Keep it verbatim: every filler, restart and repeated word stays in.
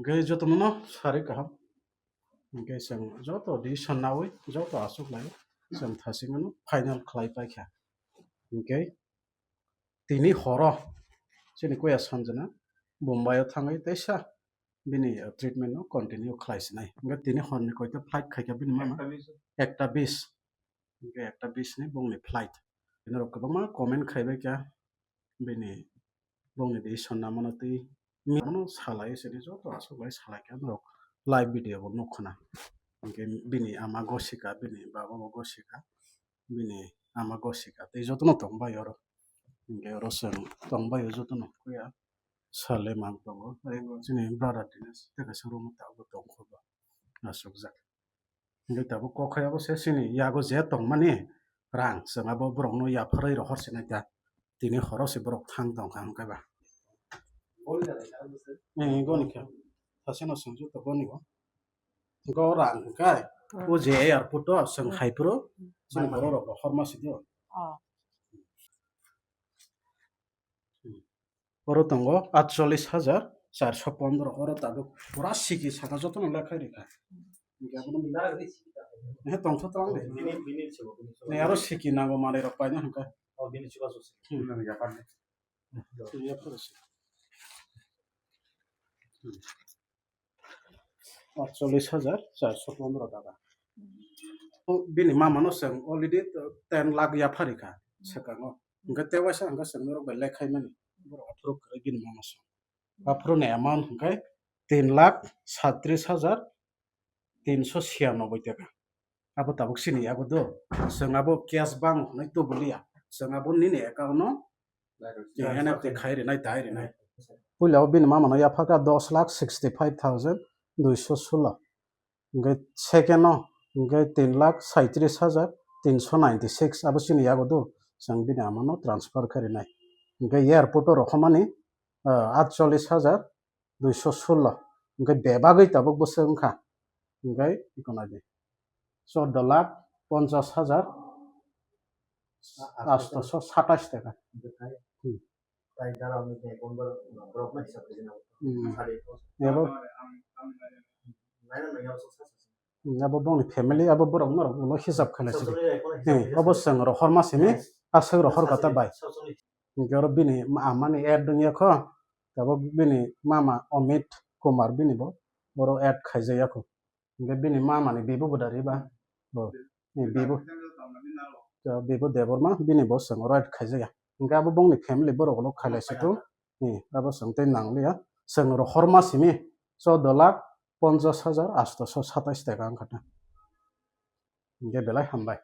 Hwnkhe jotono no sari kaham. Hwnkhe chwng joto decision naui, joto aswk lai chwng thasingmano final khlai paikha. Hwnkhe tini horo chini kuya Sanjana Bombay o thangwi teisa bini, uh, treatment no continue khlai sinai. Hwnkhe tini horni koita flight khaikha bini mama? Ekta bis. Ekta bis. Hwnkhe ekta bis ni bongni flight. Bini rok kwbangma comment khaibai kha bini bongni decision namano twi mano salai sini joto aswk lai salai kha norok live video bo nuk khna. Hwnkhe bini ama gosika, bini baba bo gosika, bini ama gosika tei jotono tongbai oro. Hwnkhe oro chwng tongbai o jotono kuya sale mang tongo. Ayang chini brother Dinesh tei kaisa room o tabuk tongkho bo aswkjak. Hwnkhe tabuk kok khai abo se chini yago je tongmani rang, chwng abo borokno yapharwi rohor sinai ta. Tini horo se borok thang tongkha hwnkhe ba. Eh, goni khe. Thaseno chwng joto goni o. Go rang hwnkhe. Hmm. O je airport o chwng Hmm. hai phuru chini Hmm. borok rok rohor ma sidi o. Oh. Oro tongo atchollis hajar charso pondro, oro tabuk pura siki saka jotono lekhai rikha. Hwnkhe abono, he, tongtho tong de. Bini, bini se bo, bini se bo. Ne, aro siki nango manwi rok paina hwnkhe. Oh, bini chubachu se. Hmm. Yapharwi se. Hmm. Atchollis hajar charso pondro taka. O, bini mama no chwng already ten lakh yapharikha swkango. Hwnkhe tei waisa hwnkhe chwng norok bai lekhaimani. Borok aphuru kwrwi bini mama chwng. Aphuru ni amount hwnkhe tin lakh saitris hajar tinso siyanoboi taka. Abo tabuk chini yago do. Chwng abo cash bang hwnwi tubuliya. Chwng abo nini account no N F T khai rinai, dai rinai. Puila o bini mama no yaphakha dos lakh sixty five thousand duiso sulo. Hwnkhe second o hwnkhe tin lakh saitris hajar tinso ninety six, abo chini yago do. Chwng bini ama no transfer khai rinai. Hwnkhe airport o rohormani, ah, atchollis hajar duiso sulo. Hwnkhe bebagwi tabuk bwswk wngkha. Hwnkhe iko nai di. Chordo lakh ponchas hajar atso satais taka. Hmm. Hmm. Abo, hmm, abo bongni family, abo borok norok ulo hisab khailai sidi. Hmm, abo chwng rohorma simi, aswk rohor kata bai. Hwnkhe oro bini ma-, amani add wngya kho, tabuk bini mama Amit Kumar bini bo oro add khaijak ya kho. Hwnkhe bini mama ni bibo bo da riba. Bo ni bibo. Bibo Debbarma bini bo chwng oro add khaijak ya. Hwnkhe abo bongni family borok ulo khailai se thung. Ni abo chwng tei nangliya. Chwng rohorma simi chordo lakh ponchas hajar atso satais taka wngkha ta. Hwnkhe belai hambai.